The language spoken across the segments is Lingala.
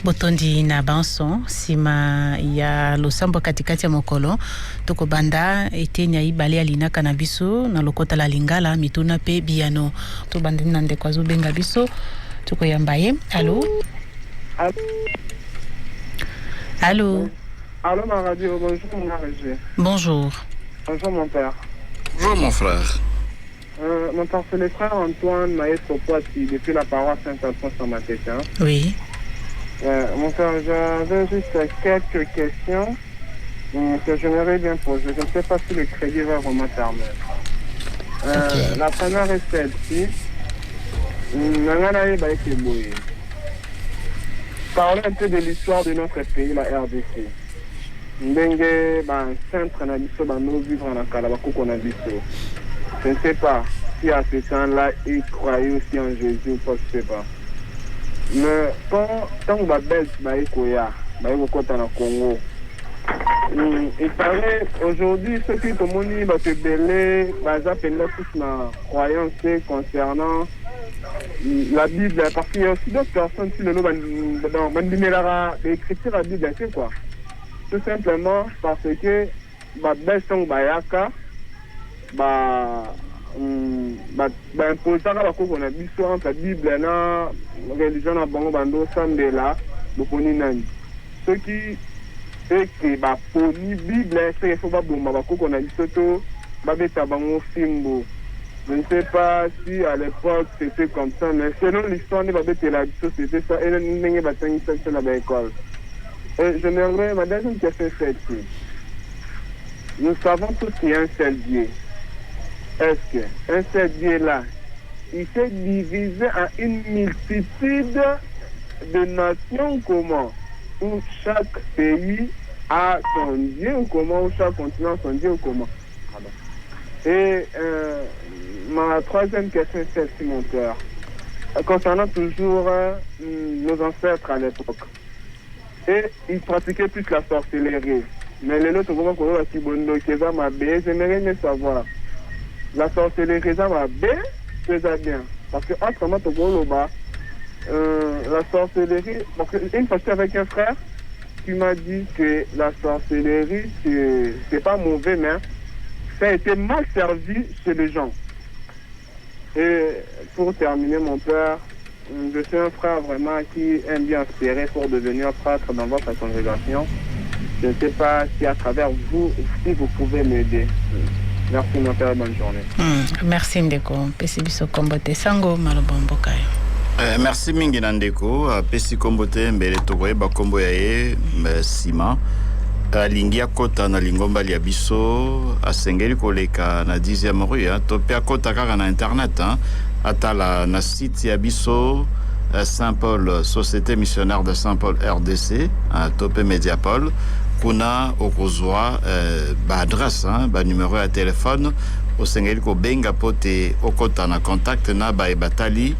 Botondi na banso. Nsima ya losambo katikati ya mokolo, tokobanda eteni ya ibale ya linaka na biso na lokota la Lingala, mituna mpe biyano. Tobandani na ndeko azobenga biso, tokoyamba ye. Allo, allo? Allô, ma radio, bonjour, mon RG. Bonjour. Bonjour, mon père. Bonjour, mon frère. Mon père, c'est le frère Antoine Maestro Poiti, depuis la paroisse Saint-Alphonse en Matete. Oui. Mon père, j'avais juste quelques questions que j'aimerais bien poser. Je ne sais pas si le crédit va vraiment permettre. La première est celle-ci. Nangana Baïke Boye. Parlez un peu de l'histoire de notre pays, la RDC. Ndenge ba ancêtres na biso bano vivre na kala, bakoko na biso. Je ne sais pas si à ce temps-là, ils croyaient aussi en Jésus ou pas, je ne sais pas. Mais quand ntango Babelge baye koya, baye kokɔta na Congo, il paraît aujourd'hui, soki tomoni bato ebele baza mpenza plus na croyance te concernant la Bible, parce qu'il y a aussi d'autres personnes si lelo bandimelaka baécriture ya Bible te quoi, tout simplement parce que Babelge ntango bayaka, baimposaka bakoko na biso entre Bible na religion na bango bando osambela. Boponi nani? Soki eke baponi Bible, soki faut baboma bakoko na biso to babeta bango fimbo. Je ne sais pas si à l'époque c'était comme ça, mais selon l'histoire nde babetela biso, c'était ça, et ndenge batangisa biso na baécole. Et j'aimerais, ma deuxième question est celle-ci. Nous savons tous qu'il y a un seul Dieu. Est-ce que un seul Dieu là, il s'est divisé en une multitude de nations, comment? Où chaque pays a son Dieu ou comment? Où chaque continent a son Dieu ou comment? Pardon. Et ma troisième question est celle-ci, mon père. Concernant toujours nos ancêtres à l'époque. Et ils pratiquaient plus la sorcellerie. Mais les autres, comment qu'on va kindoki eza mabe, j'aimerais mieux savoir. La sorcellerie eza mabe, c'est bien. Parce que autrement, tokoloba, la sorcellerie, parce que une fois j'étais avec un frère qui m'a dit que la sorcellerie, c'est pas mauvais, mais ça a été mal servi chez les gens. Et pour terminer, mon père, je suis un frère vraiment qui aime bien aspirer pour devenir prêtre dans votre congrégation. Je ne sais pas si à travers vous, si vous pouvez m'aider. Merci, mon père, bonne journée. Merci ndeko, pesi biso kombo te. Sango, maloba mboka yo. Merci mingi na ndeko apesi nkombo te. Mbele tokoyeba nkombo ya ye nsima. Alingi akɔta na lingomba lia biso, asengeli koleka na 10e rue, hein, to mpe akɔta kaka na internet, hein, atala na site ya biso Saint Paul, Société Missionnaire de Saint Paul RDC, hein, to mpe Mediapol. Kuna okozwa baadresse, hein, banumero ya telefone osengeli kobenga mpo te okɔta na contact na baye batali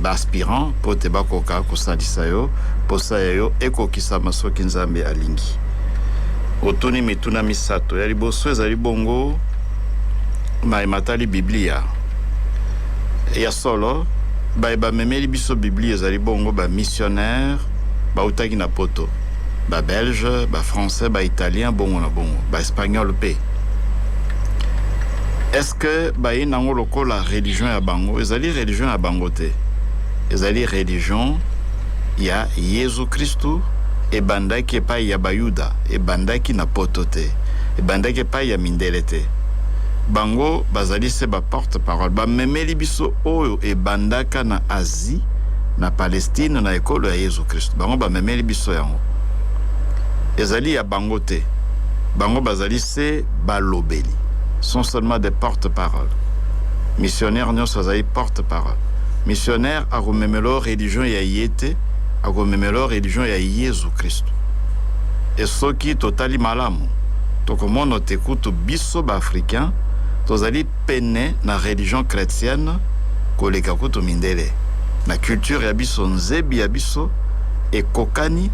baaspirant mpo te bakoka kosalisa yo posa ya yo ekokisama soki Nzambe alingi. Otuni mituna misato. Ya liboso ezali bongo maye matali Biblia. Ya solo, baye bamemeli biso Biblia ezali bongo bamissionnaire bautaki na Poto, Babelge, Bafrançais, Baitalien, bongo na bongo, Baespagnol mpe. Est-ce que baye nango lokola religion ya bango? Ezali religion ya bango te, ezali religion ya Yesu Kristu. Ebandaki epai ya Bayuda, ebandaki na Poto te, ebandaki epai ya mindele te. Bango bazali se baporte parole, bamemeli biso oyo ebandaka na Asie, na Palestine, na ekolo ya Yesu Kristu. Bango bamemeli biso yango, ezali ya bango te. Bango bazali se balobeli, sont seulement des porte-parole. Missionnaire nyonso azali porte-parole. Missionnaire akomemela religion ya ye te, akomemela religion ya Yesu Kristu. E soki totali malamu, tokomona te kutu biso Baafricain tozali pene na religion chrétienne koleka kutu mindele. Na culture ya biso, nzebi ya biso ekokani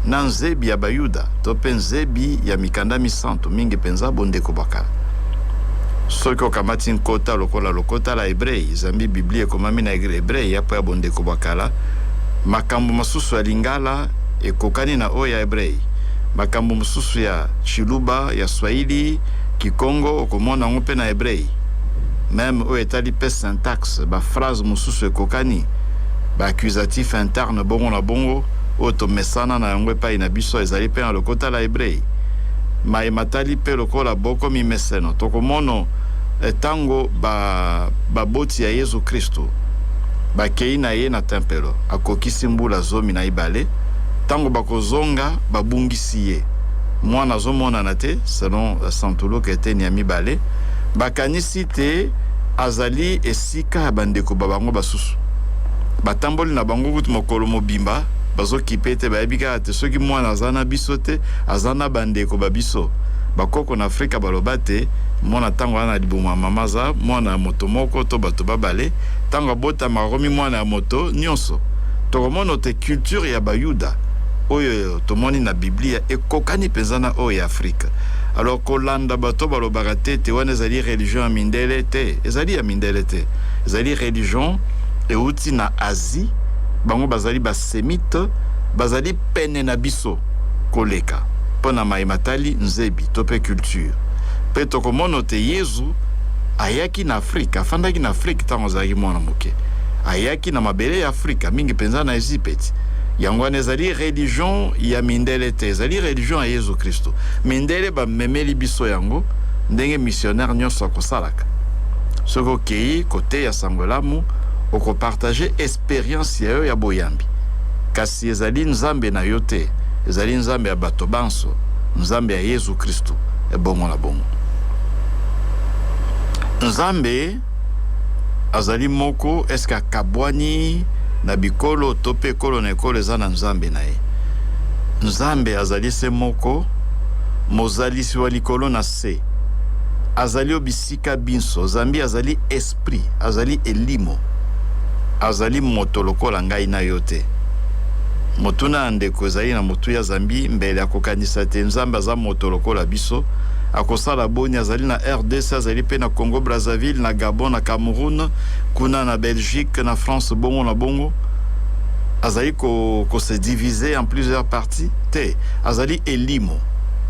na nzebi ya Bayuda to mpe nzebi ya mikanda misantu, mingi mpenza bondeko bakala. Soki okamati nkota lokola lokota la Hebrei, zambi Biblia ekomami na Hebrei ya mpo ya bondeko bakala. Makambo masusu ya lingala ekokani na oyo ya hebrei. Makambo mosusu ya tshiluba, ya swahili, kikongo, okomona yango mpe na hebrei. Meme oyo etali mpe syntaxe, baphrase mosusu ekokani, baaccusatif interne bongo na bongo, oyo tomesana na yango epai na biso ezali mpe na lokota la hebrei. Maye matali mpe lokola boko mimeseno, tokomono ntango baboti ya Yezu Kristu bakei na ye na tempelo, akokisi mbula 12, ntango bakozonga babungisi ye, mwana azomonana te, selon Santu Luka eteni ya 2, bakanisi te azali esika ya bandeko ba bango basusu. Batamboli na bango kutu mokolo mobimba bazokipe te, bayebi kaka te soki mwana aza na biso te, aza na bandeko ba biso. Bakoko na Afrika baloba te mwana ntango aza na libumu ya mama aza mwana ya moto moko to bato babale, ntango abotama akomi mwana ya moto nyonso. Tokomona te culture ya bayuda oyo tomoni na Biblia ekokani mpenza na oyo ya Afrika. Alors kolanda bato balobaka te te wana ezali religion ya mindele te, ezali ya mindele te, ezali religion euti na Asie. Bango bazali basemite, bazali pene na biso koleka mpo na maye matali nzebi to mpe culture. Mpe tokomona te Yezu ayaki na Afrika, afandaki na Afrika ntango azalaki mwana moke, ayaki na mabele ya Afrika mingi mpenza na Ezipeti. Yango wana ezali religion ya mindele te, ezali religion ya Yezu Kristo. Mindele bamemeli biso yango ndenge missionnaire nyonso akosalaka. Soki okei koteya sango elamu, okopartage experience ya yo ya boyambi, kasi ezali nzambe na yo te, ezali nzambe ya bato banso, nzambe ya Yezu Kristo. Ebongo na bongo, nzambe azali moko. Eske akabwani na bikolo to mpe ekolo na ekolo eza na nzambe na ye? Nzambe azali se moko, mozalisi wa likolo na se, azali o bisika binso. Zambi azali esprit, azali elimo, azali moto lokola ngai na yo te. Motuna ya ndeko ezali na motuya, zambi mbele akokanisa te nzambe aza moto lokola biso, akosala boni? Azali na RDC, azali mpe na Congo Brazzaville, na Gabon, na Cameroun, kuna na Belgique, na France, bongo na bongo. Azali ko se diviser en plusieurs parties te, azali elimo.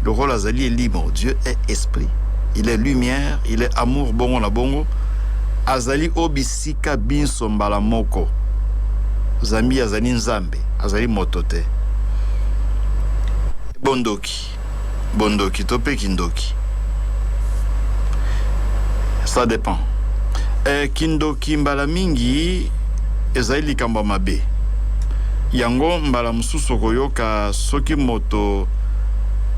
Lokola azali elimo, Dieu est esprit, il est lumière, il est amour, bongo na bongo, azali o bisika binso mbala moko. Zambi azali nzambe, azali moto te. Bondoki, bondoki to mpe kindoki, ça dépend. Kindoki mbala mingi ezali likambo ya mabe. Yango mbala mosusu okoyoka soki moto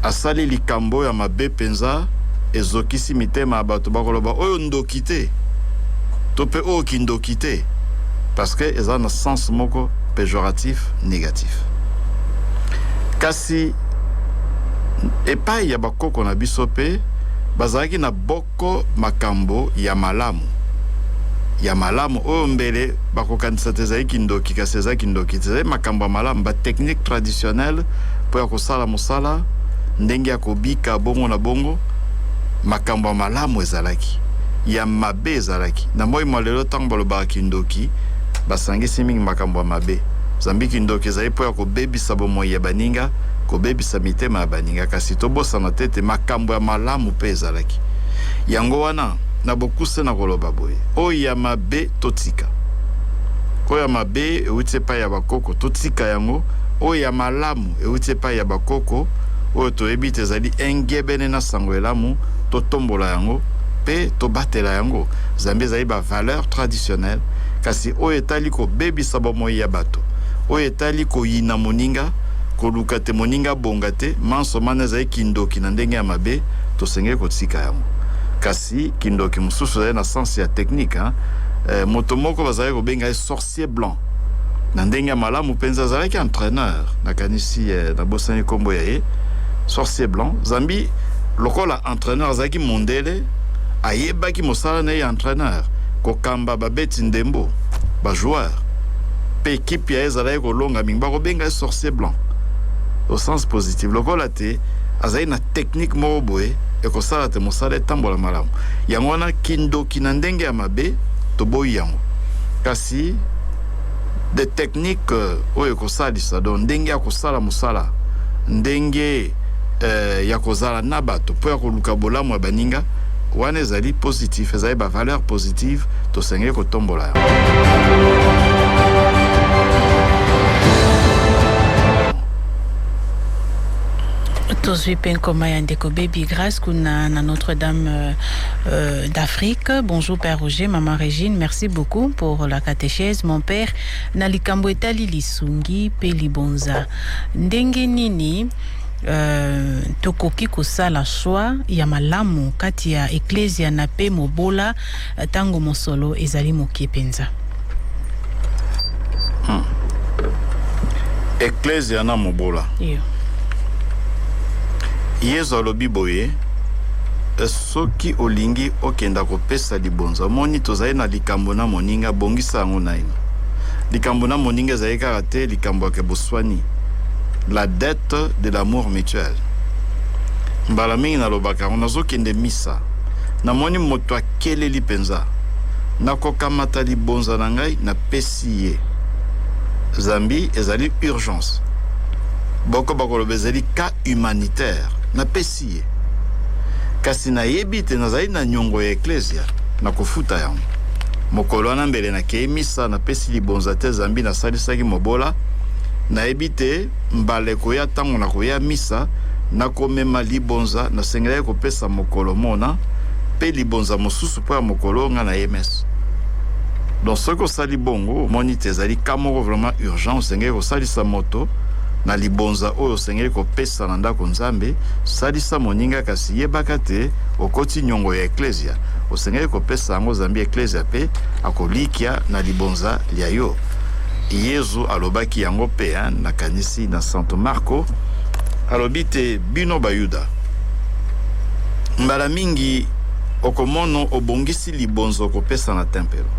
asali likambo ya mabe mpenza, ezokisi mitema ya bato, bakoloba oyo ndoki te to mpe oyo kindoki te, parce que eza na sens moko péjoratif, négatif. Kasi epai ya bakoko na biso mpe bazalaki na boko makambo ya malamu, ya malamu oyo mbele bakokanisa te ezali kindoki, kasi eza kindoki te, ezali makambo ya malamu, batechnique traditionnelle mpo ya kosala mosala, ndenge ya kobika, bongo na bongo. Makambo ya malamu ezalaki, ya mabe ezalaki. Na moi mwa lelo, ntango balobaka kindoki, basangisi mingi makambo ya mabe, zambi kindoki ezali mpo ya kobebisa bomoi ya baninga, kobebisa mitema ya baninga. Kasi tobosana te ete makambo ya malamu mpe ezalaki. Yango wana na bokuse na koloba boye: oyo ya mabe totika, oyo ya mabe euti epai ya bakoko, totika yango. Oyo ya malamu euti epai ya bakoko, oyo toyebi te ezali engebene na sango elamu, totombola yango mpe tobatela yango, zambi ezali bavaleur traditionnelle. Kasi oyo etali kobebisa bomoi ya bato, oyo etali koyina moninga, koluka te moninga bonga te, manso mana ezali kindoki na ndenge ya mabe, tosengeli kotika yango. Kasi kindoki mosusu ezali na sens ya technique, hein? Moto moko bazalaki kobenga ye sorcier blanc na ndenge ya malamu mpenza, azalaki entraîneur, nakanisi nabosani nkombo ya ye. Sorcier blanc zambi lokola entraîneur azalaki mondele, ayebaki mosala na ye ya entraîneur, kokamba babeti ndembo, bajoueur, mpe ekipe ya ye ezalaki kolonga mingi, bakobenga ye sorcier blanc au sens positif, lokola te azali na technique moko boye ekosala te mosala etambola malamu. Yango wana kindoki na ndenge ya mabe toboyi yango, kasi Des techniques oyo ekosalisa, donc ndenge ya kosala mosala, ndenge ya kozala na bato mpo ya koluka bolamu ya baninga, wana ezali positif, ezali bavaleur positive tosengeli kotombola yango. Tozwi mpe nkoma ya ndeko Baby Grace kuna na Notre-Dame d'Afrique. Bonjour Père Roger, Maman Régine, merci beaucoup pour la catéchèse. Mon père, na likambo etali lisungi mpe libonza, ndenge nini tokoki kosala choix ya malamu kati ya eklesia na mpe mobola ntango mosolo ezali moke mpenza? Eklesia na mobola. Iyo. Yesu alobi boye: soki olingi okenda kopesa libonza, omoni tozali na likambo na moninga, bongisa yango naino. Likambo na moninga ezali kaka te likambo yake boswani, la dette de l'amour mutuel. Mbala mingi nalobaka yango, nazokende misa, namoni moto akeleli mpenza, nakokamata libonza na ngai, napesi ye, zambi ezali urgence. Boko bakoloba ezali cas humanitaire, napesi ye, kasi nayebi te nazali na niongo ya eklesia, nakofuta yango mokolo wana. Mbele nakei misa, napesi libonza te, zambi nasalisaki mobola. Nayebi te mbala ekoya, ntango nakoya misa, nakomema libonza nasengelaki kopesa mokolo mona, mpe libonza mosusu mpo ya mokolo nga na ye messe. Donc soki osali bongo, omoni te ezali cas moko vraiment urgent, osengeli kosalisa moto na libonza oyo osengeli kopesa na ndako Nzambe, salisa moninga, kasi yebaka te okoti niongo ya eklesia, osengeli kopesa yango, zambi eklesia mpe akolikia na libonza lia yo. Yezu alobaki yango mpe, nakanisi na Santo Marco, alobi te: bino Bayuda, mbala mingi okomono obongisi libonza okopesa na tempelo,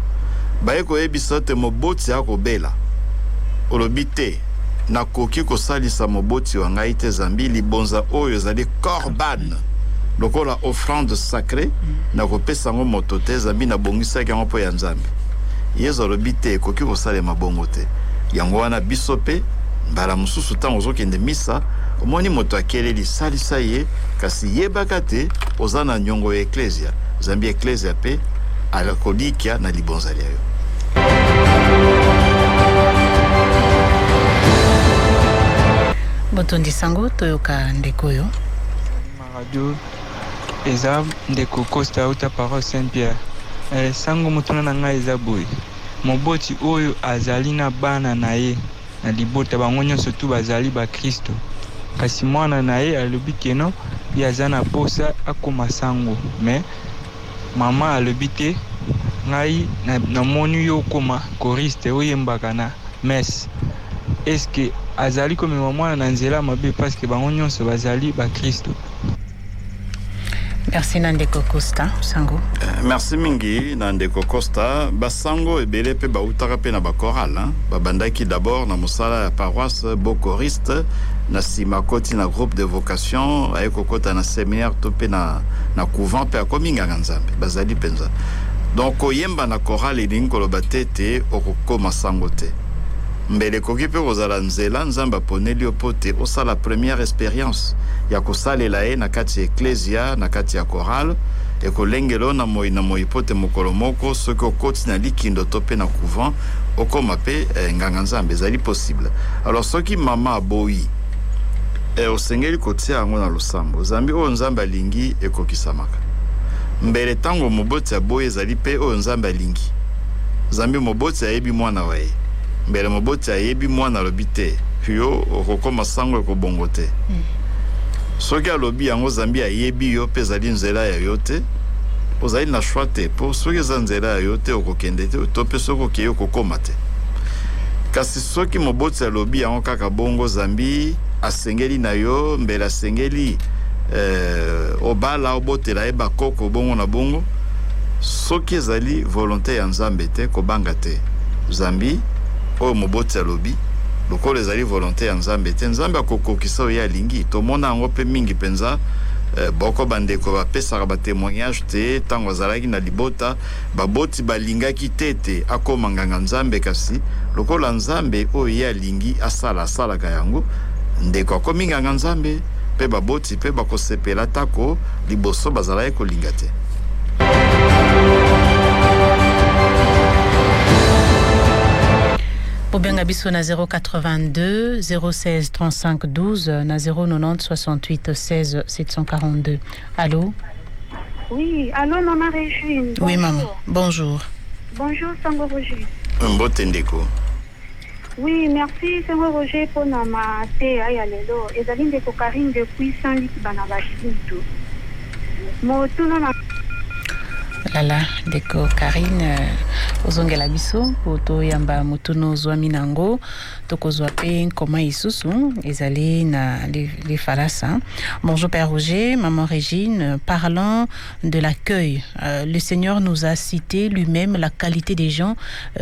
baye koyebisa te moboti akobela, olobi te: nakoki kosalisa moboti wa ngai te, zambi libonza oyo ezali korban, lokola offrande sacrée, nakopesa yango moto te, zambi nabongisaki yango mpo ya Nzambe. Yezu alobi te ekoki kosalema bongo te. Yango wana biso mpe mbala mosusu ntango ozokende misa, omoni moto akeleli, salisa ye, kasi yebaka te oza na niongo ya eklesia, zambi eklesia mpe akolikia na libonza lia yo. Botondi sango. Toyoka ndeko oyo. Radio eza ndeko Costa auta paroisse Saint Pierre. Sango, motuna na ngai eza boye: moboti oyo azali na bana na ye na libota, bango nyonso tu bazali bakristo, kasi mwana na ye alobi keno ye aza na posa akoma sango, mais mama alobi te: ngai namoni yo okoma choriste, oyembaka na messe. Eske azali komema mwana na nzela mabe, parce que bango nyonso bazali bakristo? Merci na ndeko Costa. Sango. Merci mingi na ndeko Costa. Basango ebele mpe bautaka mpe na bachorale, hein? Babandaki d'abord na mosala ya paroisse, bo choriste, na nsima akoti na groupe de vocation, aye kokota na séminaire to mpe na couvent, mpe akomi nganga Nzambe. Bazali mpenza. Donc koyemba na chorale elingi koloba te ete okokoma sango te. Mbele ekoki mpe kozala nzela Nzambe aponeli yo mpo te osala première expérience ya kosalela ye na kati ya eklesia, na kati ya chorale. Ekolengela yo na moi na moi mpo te mokolo moko, soki okoti na likindo to mpe na couvent, okóma mpe nganga Nzambe. Ezali possible. Alors soki mama aboyi, osengeli kotia yango na losambo, zambi oyo Nzambe alingi ekokisamaka. Mbele ntango moboti aboyi, ezali mpe oyo Nzambe alingi, zambi moboti ayebi mwana wa ye. Mbele moboti ayebi mwana, alobi te: yo okokóma sango, ekobongo te. Soki alobi yango zambi ayebi yo mpe ezali nzela ya yo te, ozali na choix te, mpo soki eza nzela ya yo te, okokende te, to mpe soki okei, okokóma te. Kasi soki moboti alobi yango kaka bongo zambi asengeli na yo, mbele asengeli obala, obotela ye bakoko, bongo na bongo, soki ezali volonté ya Nzambe te, kobanga te, zambi oyo moboti alobi, lokola ezali volonté ya Nzambe te, Nzambe akokokisa oyo ye alingi. Tomona yango mpe mingi mpenza. Boko bandeko bapesaka batémoignage te ntango azalaki na libota, baboti balingaki te ete akóma nganga Nzambe, kasi lokola Nzambe oyo ye alingi asala, asalaka yango, ndeko akomi nganga Nzambe mpe baboti mpe bakosepela tako liboso bazalaki kolinga te. Bobenga biso na 082 016 35 12 na 090 68 16 742. Allô? Oui, allô, Maman Régine. Oui, maman. Bonjour. Bonjour, Sango Roger. Mbote, ndeko. Oui, merci, Sango Roger, mpona mateya ya lelo. Ezali ndeko Karine depuis Saint-Luc bana basintu. Motuna na Lala, ndeko Karine, ozongela biso mpo toyamba motuna ozwami nango. Tokozwa mpe nkoma lisusu ezali na lifalasa. Bonjour Père Roger, Maman Régine. Parlant de l'accueil, le Seigneur nous a cité lui-même la qualité des gens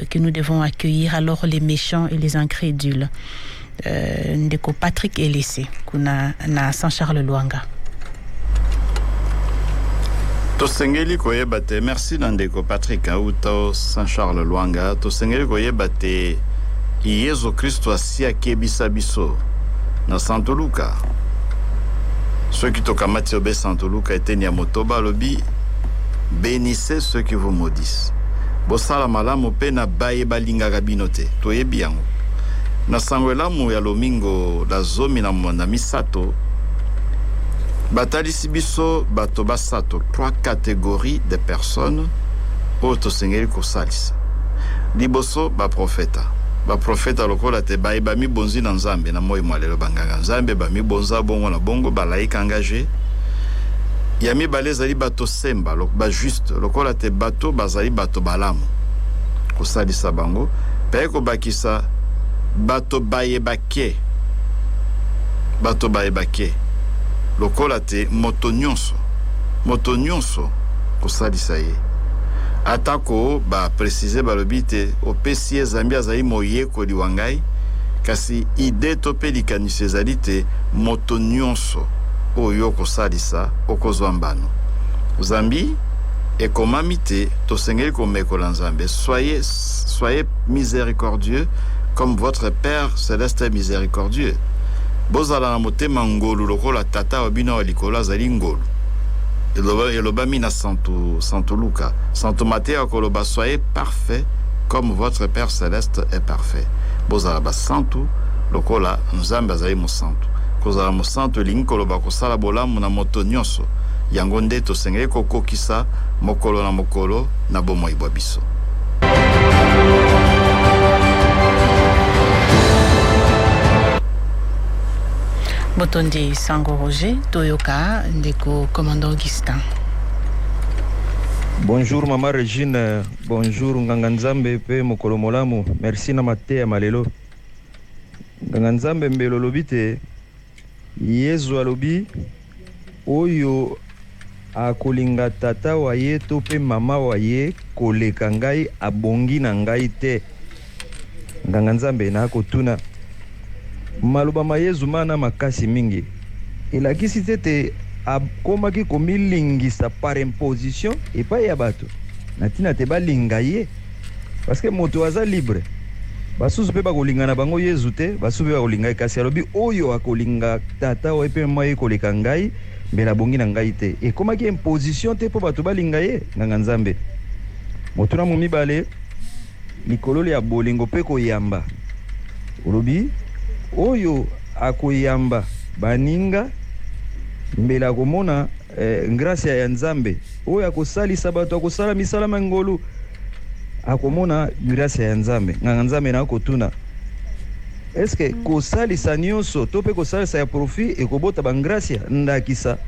que nous devons accueillir, alors les méchants et les incrédules? Ndeko Patrick Elese kuna na Saint-Charles Luanga. Tosengeli koyeba te, merci na ndeko Patrick auta Saint Charles Lwanga, tosengeli koyeba te Yesu Kristo asi akebisa biso na Santo Luka. Soki tokamati obe Santo Luka eteni ya 8, alobi: "Bénissez ceux qui vous maudissent, bosala malamu mpe na baye balingaka bino te." Toyebi yango na sango elamu ya lomingo la 13. Batalisi biso bato basato, trois catégories de personnes oyo tosengeli kosalisa. Liboso, baprofeta. Baprofeta lokola te baye bamibonzi na Nzambe. Na moi mwa lelo, banganga Nzambe bamibonza bongo na bongo, balaïcs engagés. Ya mibale ezali bato semba, bajuste, lokola te bato bazali bato balamu, kosalisa bango. Mpe kobakisa bato bayebake, bato bayebake lokola te moto nyonso, moto nyonso kosalisa ye, atako bapréciser, balobi te opesi ye zambi azali moyekoli wa ngai, kasi idée to mpe likanisi ezali te moto nyonso oyo okosalisa okozwa mbano, zambi ekomami te tosengeli komekola Nzambe: Soyez miséricordieux comme votre Père céleste est miséricordieux." Bozala na motema ngolu lokola Tata wa bino wa likolo azali ngolu. Elobami na Santo Luka. Santo Mateo akoloba: "Soyez parfait comme votre Père céleste est parfait." Bozala basantu lokola Nzambe azali mosantu. Kozala mosantu elingi koloba kosala bolamu na moto nyonso. Yango nde tosengeli kokokisa mokolo na mokolo na bomoi bwa biso. Botondi, Sango Roger. Toyoka ndeko commandant Augustin. Bonjour Mama Regine, bonjour nganga Nzambe mpe mokolo molamu. Merci na mateya malelo. Nganga Nzambe, mbelo olobi te Yezu alobi oyo akolinga tata wa ye to mpe mama wa ye koleka ngai abongi na ngai te. Nganga Nzambe, na kotuna, maloba ma Yezu mana makasi mingi elakisi te te akomaki komilingisa par imposition epai ya bato na ntina te balinga ye? Parce que moto aza libre, basusu mpe bakolinga na bango Yezu te, basusu mpe bakolinga ye. Kasi alobi oyo akolinga tata oyo mpe mama ye koleka ngai mbela abongi na ngai te. Ekomaki imposition te mpo bato balinga ye? Nganga Nzambe, motuna mo mibale, likolo ya bolingo mpe koyamba, olobi oyo akoyamba baninga mbela akomona grâce ya Nzambe, oyo akosalisa bato, akosala misala ma ngolu, akomona grâce ya Nzambe. Nganga Nzambe, na kotuna, est-ce kosalisa nyonso to mpe kosalisa ya profit ekobota bangrâce? Ndakisa,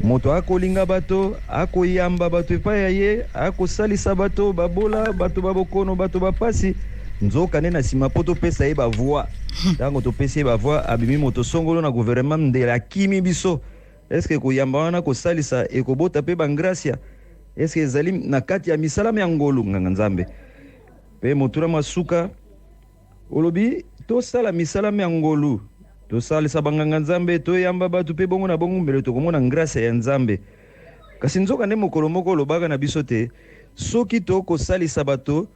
moto akolinga bato, akoyamba bato epai ya ye, akosalisa bato babola, bato babokono, bato bapasi, nzoka nde na nsima mpo topesa ye bavoix, ntango topesi ye bavoix, abimi moto songolo na gouvernement, ndela akimi biso. Est-ce koyamba wana, kosalisa ekobota mpe bangrâce? Est-ce ezali na kati ya misala ya ngolu, nganga Nzambe? Mpe motuna masuka, olobi tosala misala ya ngolu. Tosalisa banganga Nzambe, toyamba bato mpe bongo na bongo, mbele tokomona ngrâce ya Nzambe. Kasi nzoka nde mokolo moko olobaka na biso te soki tokosalisa bato,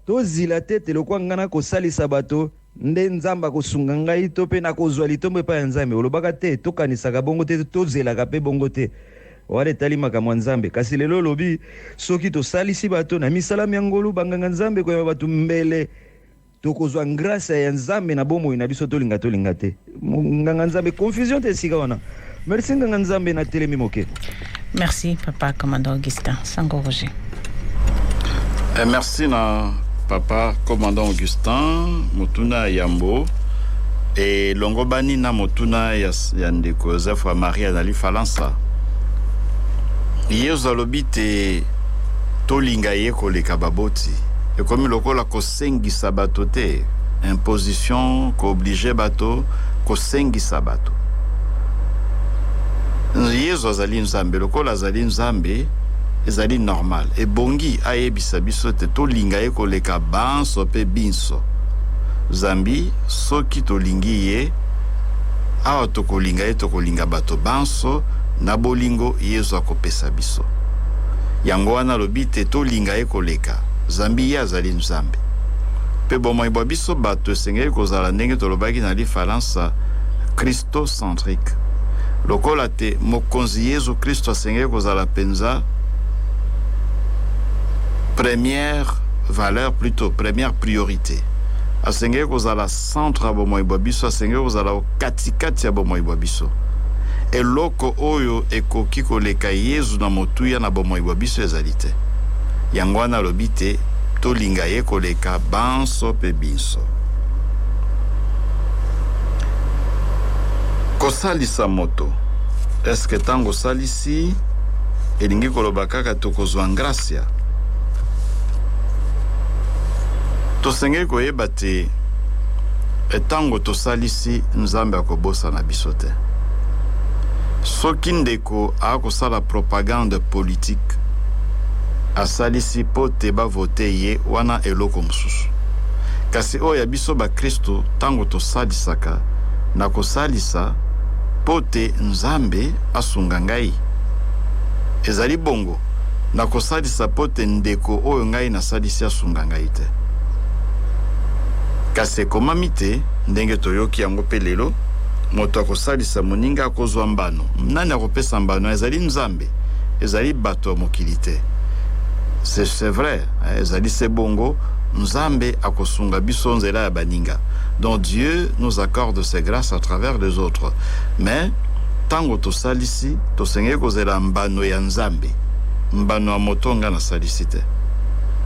tozila te te lokwa ngai nakosalisa bato nde Nzambe akosunga ngai to mpe nakozwa litombo epai ya Nzambe. Olobaka te tokanisaka bongo te, tozelaka mpe bongo te, wana etali makambo ya Nzambe. Kasi lelo olobi soki tosalisi bato na misala mya ngolu, banganga Nzambe, koyamba bato, mbele tokozwa ngrâce ya Nzambe na bomoi na biso, tolinga tolinga te. Nganga Nzambe, confusion te esika wana. Merci nganga Nzambe, natelemi moke. Merci papa commandant Augustin. Sango Roger. Merci na papa commandant Augustin. Motuna ya yambo elongobani na motuna ya ndeko Joseph wa Maria na lifalansa. Yesu alobi te tolinga ye koleka baboti. Ekomi lokola kosengisa bato te, imposition, koobliger bato, kosengisa bato. Yesu azali Nzambe. Lokola azali Nzambe, ezali normal, ebongi ayebisa biso te tolinga ye koleka banso mpe binso, zambi soki tolingi ye, awa tokolinga ye, tokolinga bato banso na bolingo Yesu akopesa biso. Yango wana alobi te tolinga ye koleka, zambi ye azali Nzambe. Mpe bomoi bwa biso bato esengeli kozala ndenge tolobaki na lifalansa, christocentrique. Lokola te mokonzi Yesu Kristo asengeli kozala mpenza première valeur, plutôt première priorité, asengeli kozala centre ya bomoi bwa biso, asengeli kozala katikati ya bomoi bwa biso. Eloko oyo ekoki koleka Yesu na motuya na bomoi bwa biso ezali te. Yango wana alobi te tolinga ye koleka banso mpe binso. Kosalisa moto, eske ntango osalisi elingi koloba kaka tokozwa ngrasia? Tosengeli koyeba te ntango tosalisi, Nzambe akobosana biso te. Soki ndeko akosala propagande politique, asalisi mpo te bavote ye, wana eloko mosusu. Kasi oyo ya biso bakristo, ntango tosalisaka, na kosalisa mpo te Nzambe asunga ngai. Ezali bongo na kosalisa mpo te ndeko oyo ngai nasalisi asunga ngai te. Kasi ekomami te, ndenge toyoki yango mpe lelo, moto akosalisa moninga akozwa mbano. Nani akopesa mbano? Ezali Nzambe, ezali bato ya mokili te. C'est vrai, ezali se bongo. Nzambe akosunga biso nzela ya baninga. Donc Dieu nous accorde ses grâces à travers les autres. Mais ntango tosalisi, tosengeli kozela mbano ya Nzambe, mbano ya moto nga nasalisi te.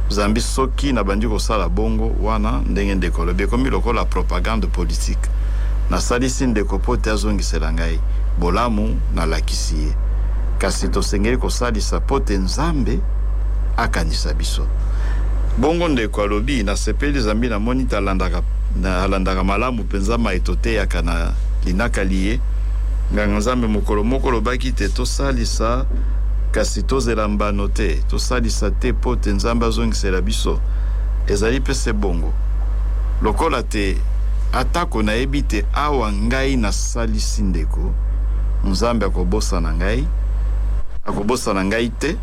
Zambi soki nabandi kosala bongo, wana ndenge ndeko alobi, ekomi lokola propagande politique. Nasalisi ndeko mpo te azongisela ngai bolamu nalakisi ye. Kasi tosengeli kosalisa mpo te Nzambe akanisa biso. Bongo ndeko alobi, nasepeli zambi namoni te alandaka malamu mpenza mai toteyaka na linaka liye. Nganga Nzambe, mokolo moko olobaki te tosalisa kasi tozela mbano te, tosalisa te mpo te Nzambe azongisela biso. Ezali mpe se bongo. Lokola te atako nayebi te awa ngai nasalisi ndeko, Nzambe akobosana ngai, akobosana ngai te,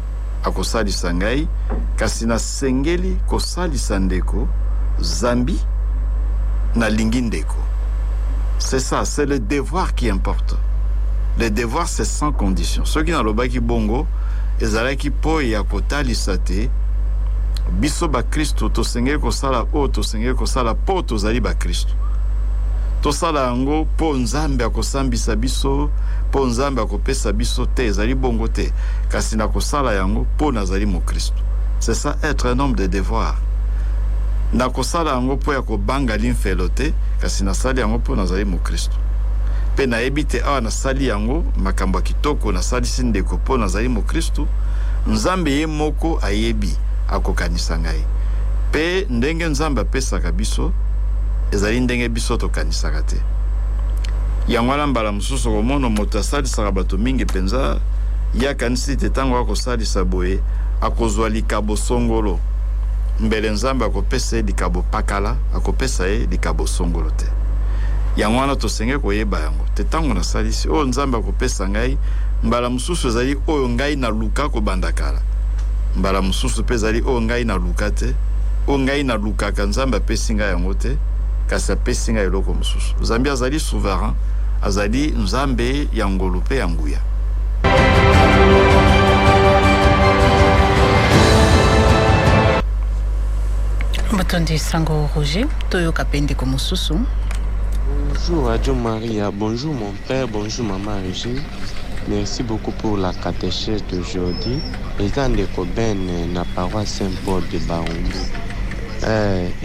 akosalisa ngai. Kasi nasengeli kosalisa ndeko zambi nalingi ndeko. C'est ça, c'est le devoir qui importe. Le devoir, c'est sans condition. Soki nalobaki bongo, ezalaki mpo ya kotalisa te biso bakristo tosengeli kosala oyo tosengeli kosala mpo tozali bakristo. Tosala yango mpo Nzambe akosambisa biso, mpo Nzambe akopesa biso te. Ezali bongo te. Kasi nakosala yango mpo nazali mokristo. C'est ça, être un homme de devoir. Nakosala yango mpo ya kobanga limfelo te, kasi nasali yango mpo nazali mokristo. Mpe nayebi te awa nasali yango makambo ya kitoko, nasalisi ndeko mpo nazali mokristo, Nzambe ye moko ayebi, akokanisa ngai. Mpe ndenge Nzambe apesaka biso ezali ndenge biso tokanisaka te. Yango wana mbala mosusu okomona moto asalisaka bato mingi mpenza, ye akanisi te ntango akosalisa boye akozwa likabo songolo. Mbele Nzambe akopesa ye likabo pakala, akopesa ye likabo songolo te. Yango wana tosengeli koyeba yango te ntango nasalisi oyo Nzambe akopesa ngai, mbala mosusu ezali oyo ngai naluka kobanda kala, mbala mosusu mpe ezali oyo ngai naluka te, oyo ngai nalukaka Nzambe apesi ngai yango te, kasi apesi ngai eloko mosusu. Nzambe azali souverain, azali Nzambe ya ngolu mpe ya nguya. Botondi sango Roger, toyoka mpe ndeko mosusu. Bonjour Radio Maria, bonjour mon père, bonjour maman Régine. Merci beaucoup pour la catéchèse d'aujourd'hui. Eza ndeko Ben na paroisse Saint-Paul de Barumbu.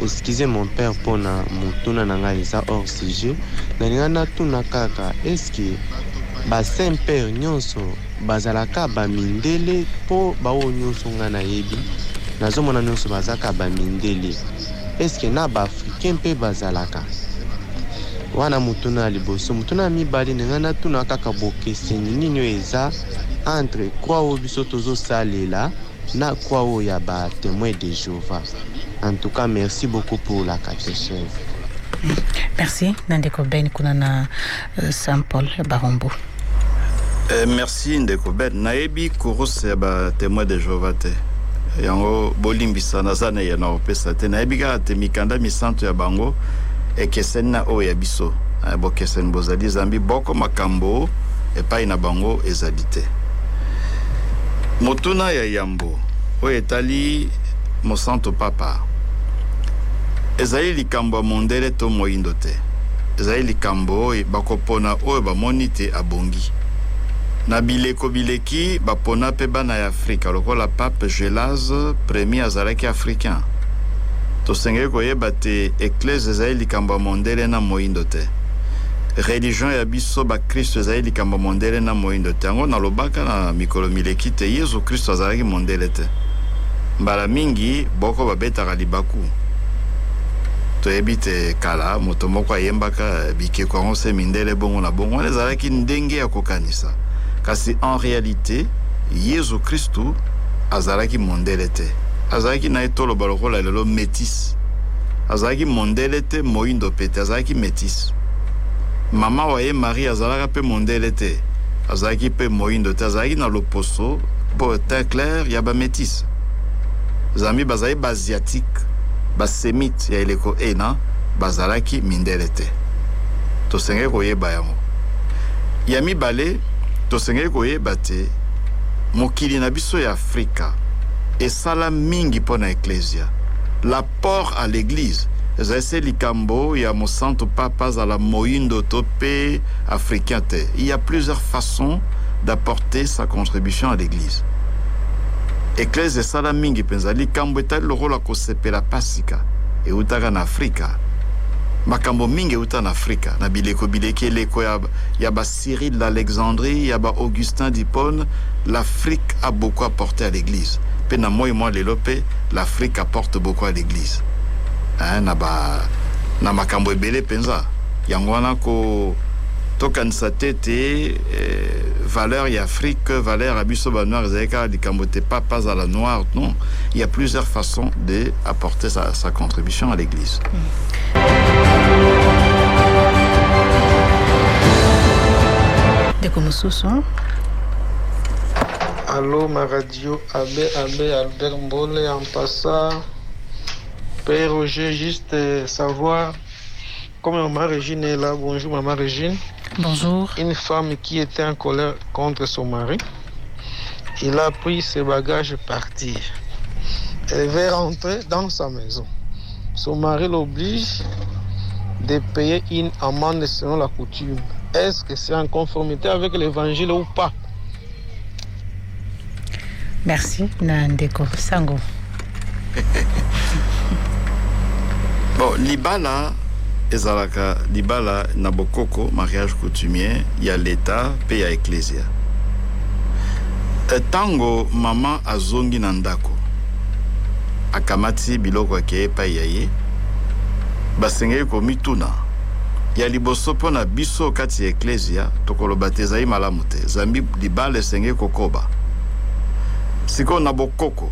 Excusez mon père mpona motuna na ngai eza hors sujet. Nalinga natuna kaka eske ba saint père nyonso bazalaka bamindele mpo baoyo nyonso ngai nayebi nazomona nyonso bazaka bamindele, eske na baafricain mpe bazalaka wana? Motuna ya liboso. Motuna ya mibale, na ngai natuna kaka bokeseni nini oyo eza entre croix oyo biso tozosalela na croix oyo ya batémoin de Jéhovah. En tout cas, merci beaucoup pour la catéchèse. Merci na ndeko Ben kuna na Saint Paul Barumbu. Merci ndeko Ben. Nayebi kuruse ya batémoin de Jéhovah te, yango bolimbisa, naza na ya na kopesa te. Nayebi kaka te mikanda misanto ya bango ekeseni na oyo ya biso. Bokeseni bozali zambi boko makambo epai na bango ezali te. Motuna ya yambo oyo etali mosanto papa, ezali likambo ya mondele to moyindo te, ezali likambo oyo bakopona oyo bamoni te abongi. Na bileko bileki bapona mpe bana ya Afrika lokola pape Gelase Premier azalaki africain. Tosengeli koyeba te eklese ezali likambo ya mondele na moyindo te. Religion ya biso bakristo ezali likambo ya mondele na moyindo te. Yango nalobaka na mikolo mileki te Yesu Kristo azalaki mondele te. Mbala mingi boko babetaka libaku. Toyebi te kala moto moko ayembaka bikeko yango se mindele bongo na bongo, wana ezalaki ndenge ya kokanisa, kasi en réalité Yesu Kristu azalaki mondele te. Azalaki na ye toloba lokola lelo métis. Azalaki mondele te, moyindo mpe te, azalaki métis. Mama wa ye Marie azalaka mpe mondele te, azalaki mpe moyindo te, azalaki na loposo po teint clair ya bamétis, zambi bazali baasiatique, basémite ya eleko ena, bazalaki mindele te. Tosengeli koyeba yango. Ya mibale, tosengeli koyeba te mokili na biso ya Afrika esala mingi mpo na eklesia. L'apport à l'église ezali se likambo ya mosantu papa azala moyindo to mpe africain te. Il y a plusieurs façons d'apporter sa contribution à l'église. Eklese esala mingi mpenza. Likambo etali lokola kosepela pasika eutaka na Afrika, makambo mingi euta na Afrika na bileko bileki, eleko ya bacyril d'Alexandrie, ya baaugustin d'Hippone. L'Afrique a beaucoup apporté à l'église. Mpe na moi mwa lelo mpe l'Afrique apporte beaucoup à l'église, hein, na makambo ebele mpenza. Yango wana ko tokanisa te te valeur ya Afrique, valeur ya biso banoir ezali kaka likambo te papa azala noir. Non, il y a plusieurs façons de apporter sa contribution à l'église. Ndeko mosusu. Allô, ma radio, Abbé, Abbé Albert Mbole, en passant, Père Roger, juste savoir, comme maman Régine est là, bonjour maman Régine. Bonjour. Une femme qui était en colère contre son mari, il a pris ses bagages et parti. Elle veut rentrer dans sa maison. Son mari l'oblige de payer une amende selon la coutume. Est-ce que c'est en conformité avec l'évangile ou pas? Merci na ndeko sango. Bon, libala ezalaka libala na bokoko, mariage coutumier ya leta mpe ya eklesia. Ntango mama azongi na ndako, akamati biloko, akei epai ya ye, basengeli komituna ya liboso mpo na biso kati ya eklesia, tokoloba te ezali malamu te, zambi libala esengeli kokoba. Sikoyo na bokoko,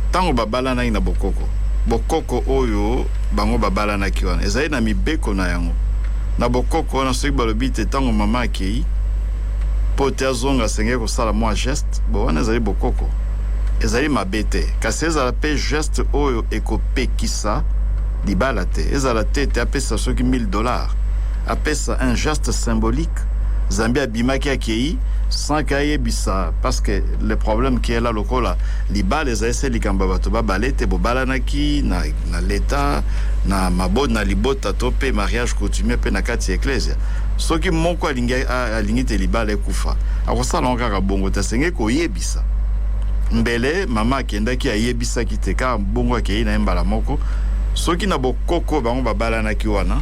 ntango babalanaki na bokoko, bokoko oyo bango babalanaki wana ezali na mibeko na yango. Na bokoko wana soki balobi te ntango mama akei mpo te azonga asengeli kosala mwa geste, bo wana ezali bokoko, ezali mabe te, kasi ezala mpe geste oyo ekopekisa libala te. Ezala te ete apesa soki 1000 dollars, apesa un geste symbolique, zambi abimaki akei sans ke ayebisa, parce que le problème qui est là, lokola libala ezali se likambo ya bato babale te, bobalanaki na, na leta na mabo na libota to mpe mariage coutumier mpe na kati ya eklezia. Soki moko alingi, alingi te libala ekufa, akosala yango kaka bongo te, asengeli koyebisa. Mbele mama akendaki ayebisaki te, kaka bongo akei na ye mbala moko. Soki na bokoko bango babalanaki wana,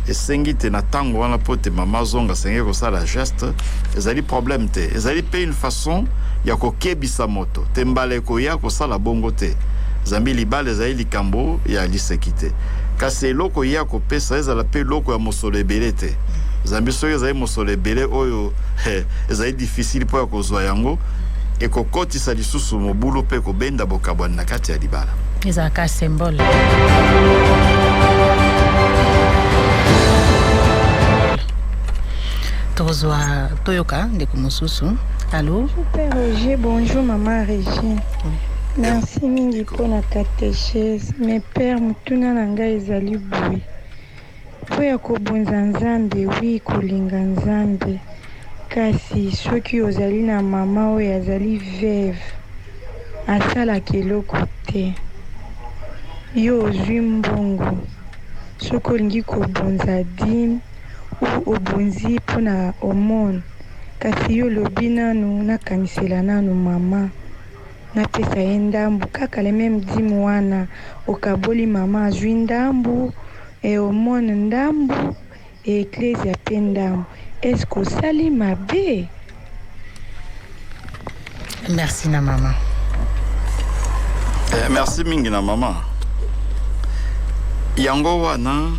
esengi te na ntango wana mpo te mama azonga asengeli kosala geste, ezali problème te. Ezali mpe une façon ya kokebisa moto te mbala ekoya kosala bongo te, zambi libala ezali likambo ya liseki te. Kasi eloko ye akopesa ezala mpe eloko ya mosolo ebele te, zambi soki ezali mosolo ebele oyo ezali difficile mpo ya kozwa yango, ekokotisa lisusu mobulu mpe ekobenda bokabwani na kati ya libala. Ezalaka symbole. Tokozwa toyoka ndeko mosusu. Allo? Bonjour Père Roger, bonjour Maman Régine. Merci mingi mpona catéchèse. Mais Père, motuna na ngai ezali boye. Mpo ya kobonza Nzambe, oui, kolinga Nzambe. Kasi soki ozali na mama oyo azali veuve, asalaka eloko te. Yo ozwi mbongo, soki olingi kobonza dime ou obonzi mpona aumône, kasi yo olobi nanu nakanisela nanu mama, napesa ye ndambu, kaka le même dime wana okaboli mama azwi ndambu, e aumône ndambu, e eklezia mpe ndambu. Est-ce que osali mabe? Merci na mama. Merci mingi na mama. Yango wana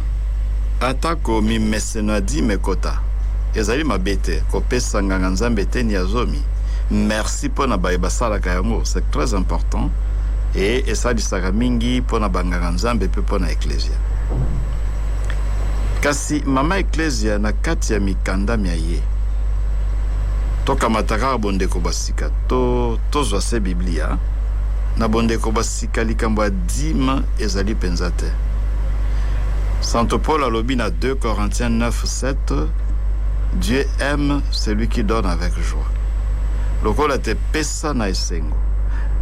atako mimeseno ya dime ekota, ezali mabe te kopesa nganga Nzambe eteni ya zomi. Merci mpo na baye basalaka yango, c'est très important et esalisaka mingi mpo na banganga Nzambe mpe mpo na eklezia. Kasi mama eklezia na kati ya mikanda mya ye, tokamata kaka bondeko bwa sika, to tozwa se Biblia, na bondeko bwa sika likambo ya dime ezali mpenza te. Santo Paul alobi na 2 Corinthiens 9, 7, Dieu aime celui qui donne avec joie. Lokola te pesa na esengo.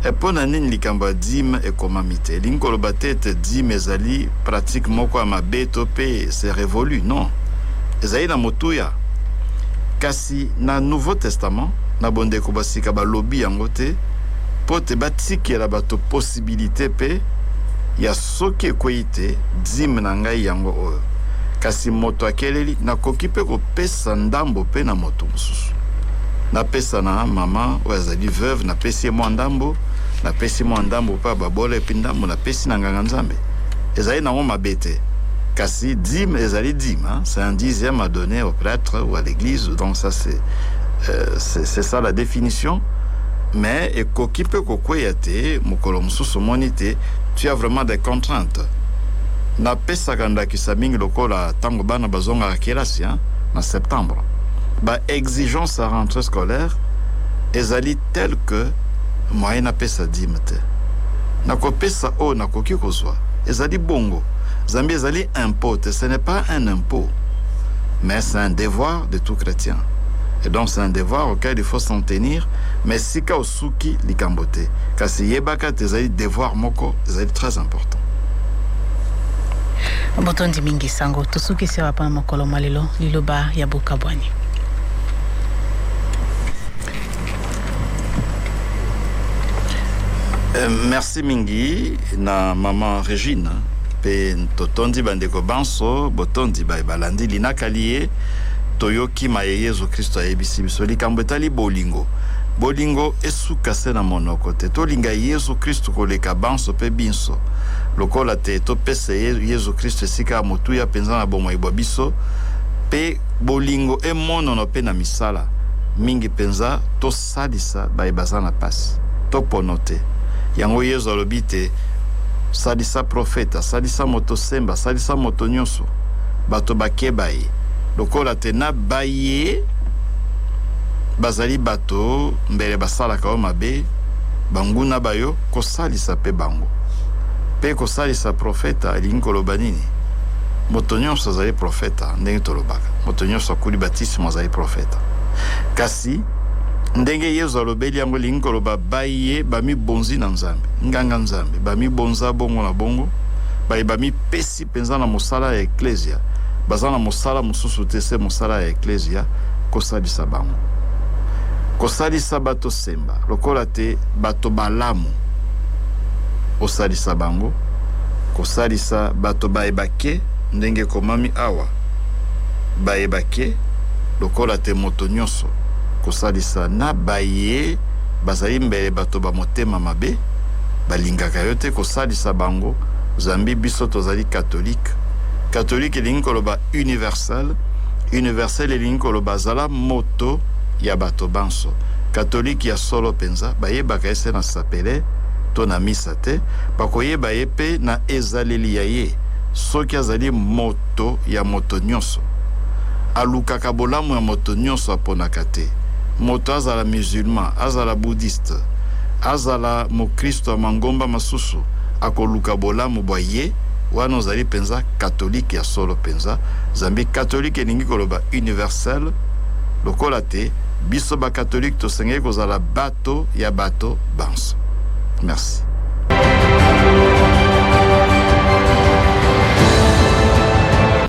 E mpo na nini likambo ya dime ekomami te? Elingi koloba te ete dime ezali pratique moko ya mabe to mpe c'est révolu, non. Ezali na motuya. Kasi na Nouveau Testament, na bondeko bwa sika balobi yango te mpo te batikela bato possibilité mpe ya soki ekwei te dime na ngai yango oyo, kasi moto akeleli nakoki mpe kopesa ndambo mpe na moto mosusu. Napesa na mama oyo azali veuve, napesi ye mwa ndambo, napesi mwa ndambo mpe ya babola, epi ndambo napesi na nganga Nzambe. Ezali nango mabe te. Kasi dime ezali dime, hein? C'est un dixième à donner au prêtre ou à l'église, donc ça c'est c'est ça la définition. Mais ekoki mpe kokweya te mokolo mosusu omoni te tu as vraiment des contraintes. Napesaka ndakisa mingi lokola ntango bana bazongaka kelasi, hein, na septembre, ba exigence ya rentrée scolaire ezali tel que moyen napesa dime te, nakopesa oyo nakoki kozwa. Ezali bongo, zambi ezali impôt te, ce n'est pas un impôt, mais c'est un devoir de tout chrétien, et donc c'est un devoir auquel il faut s'en tenir. Mais sika osuki likambo te, kasi yebaka te ezali devoir moko ezali très important. Botondi mingi sango, tosukisi awa mpona mokolo mwa lelo liloba ya bokabwani. Merci mingi na maman Regine mpe totondi bandeko banso, botondi baye balandi linakali ye. Toyoki maye Yezu Kristo ayebisi biso likambo etali bolingo. Bolingo esuka se na monoko te, tolinga Yezu Kristo koleka banso mpe binso, lokola te topesa Yezu Kristo esika ya motuya mpenza na bomoi bwa biso, mpe bolingo emonono mpe na misala mingi mpenza. Tosalisa baye baza na pasi, topono te. Yango Yezu alobi te salisa profeta, salisa moto semba, salisa moto nyonso, bato bakeba ye. Lokola te na baye bazali bato mbele basalaka yo mabe, banguna ba yo, kosalisa mpe bango. Mpe kosalisa profeta elingi koloba nini? Moto nyonso azali profeta, ndenge tolobaka. Moto nyonso akuli batisimo azali profeta. Kasi ndenge Yezu alobeli yango elingi koloba baye bamibonzi na Nzambe, nganga Nzambe, bamibonza bongo na bongo, baye bamipesi mpenza na mosala ya eklezia, baza na mosala mosusu te se mosala ya eklezia, kosalisa bango. Kosalisa bato semba, lokola te bato balamu, osalisa bango, kosalisa bato baye bake, ndenge ekomami awa, baye bake, lokola te moto nyonso, kosalisa na baye bazali mbele bato ba motema mabe, balingaka yo te, kosalisa bango, zambi biso tozali katolike. Katolike elingi koloba universel, universel elingi koloba zala moto ya bato banso. Katolike ya solo mpenza bayebaka ye se na sapele to na misa te, bakoyeba ye mpe na ezaleli ya ye, soki azali moto ya moto nyonso. Alukaka bolamu ya moto nyonso, aponaka te moto azala musulman, azala bouddhiste, azala mokristo ya mangomba masusu, akoluka bolamu bwa ye. Wana ozali mpenza katolike ya solo mpenza, zambi katolike elingi koloba universel, lokola te biso bakatolike tosengeli kozala bato ya bato banso. Merci.